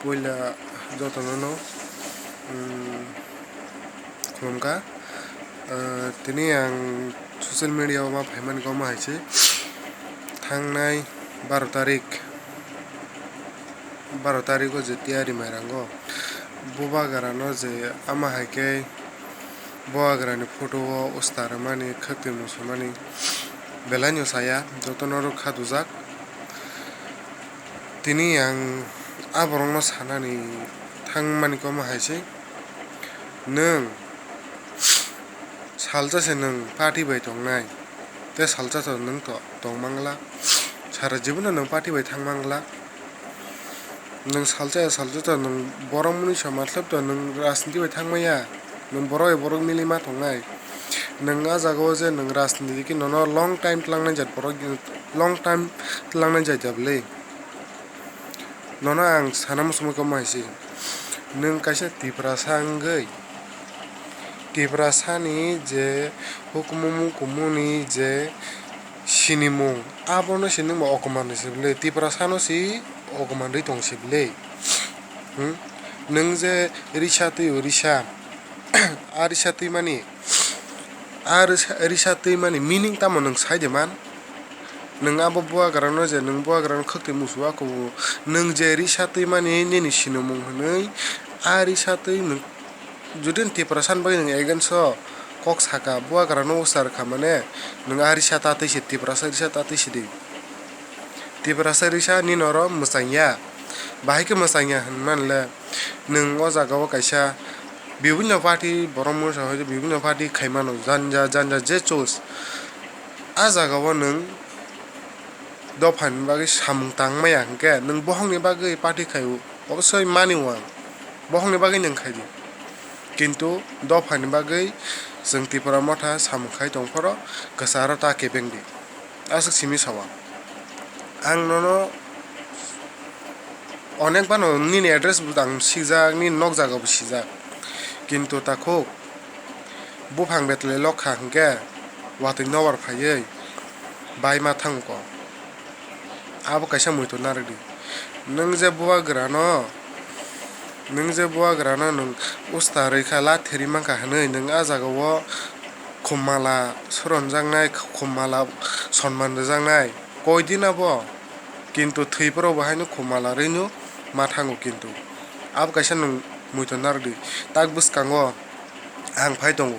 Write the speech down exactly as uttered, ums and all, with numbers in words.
Puila jotono no, um, khulumkha. Uh, tini ang social media o ma phaimani kok ma hai se, thangnai baro tarik, baro tariko je tiyari mairango bubagra no je ama hai khe bubagra ni photo o usta rwmani, khwtwi muchumani belai no saya, jotono rwkha dujak. Tini ang a borokno sanani thangmani kok ma hai se, nwng salsa se nwng party bai tongnai, tei salsa to nwng to tong mangla, sara jibono nwng party bai thang mangla. Nwng salsa ya salsa to nwng borok mwnwi sa matlab to nwng rajniti bai thang maya, nwng borok bai borok mili ma tongnai. Nwng a jaga o je nwng rajniti khe nono long time tlangnai jat borok, long time tlangnai jat ya bwle. Nono ang sana muchungma kok ma hai se, nwng kaisa Tiprasa wngwi, Tiprasa ni je hukumu mukumu ni je sinimung, abono se nwng bo okoman rw se bwle, Tiprasa no se okoman rwi tong se bwle. Hmm? Nwng je risa twi o risa, a risa twi mani, a risa, risa twi mani meaning tamo nwng sai de man? Nwng abo bubagra no je nwng bubagra no khwtwi musu a kubu, nwng je risa twi mani nini sinimung hwnwi, a risa twi nwng Jodi Tiprasa ni bagwi nwng against o kok saka, bubagra no usa rwkha mane, nwng a risa ta twi se, Tiprasa risa ta twi se di. Tiprasa risa nini oro mwchang ya. Bahai khe mwchang ya hwn man le, nwng o jaga o kaisa bibinno party borok mungsa hoi bibinno party khai mano, janja janja je choose. A jaga o nwng dophani bagwi samung tang maya hwnkhe nwng bohongni bagwi party khai o, obosoi mani o ang, bohongni bagwi nwng khai di. Kintu dophani bagwi chwng Tipra Motha samung khai tong phoro kwcharo ta kebeng di, aswk simi sawa. Ang nono onek bano nini address bo ang sijak, nini nok jaga bo sijak, kintu takhuk buphang betlai lokha hwnkhe watwi nobar phaiwi bai ma thango. Abo kaisa muitu narwk di. Nwng je bubagra no, nwng je bubagra no nwng usta rwi kha, lathi rwi mankha hwnwi nwng a jaga o khum mala suronjaknai, khum mala sonman rwjaknai, koi din abo? Kintu thwi phoro bo haino khum mala rwino ma thango, kintu abo kaisa nwng muitu narwk di. Tak bwskango ang phai tongo.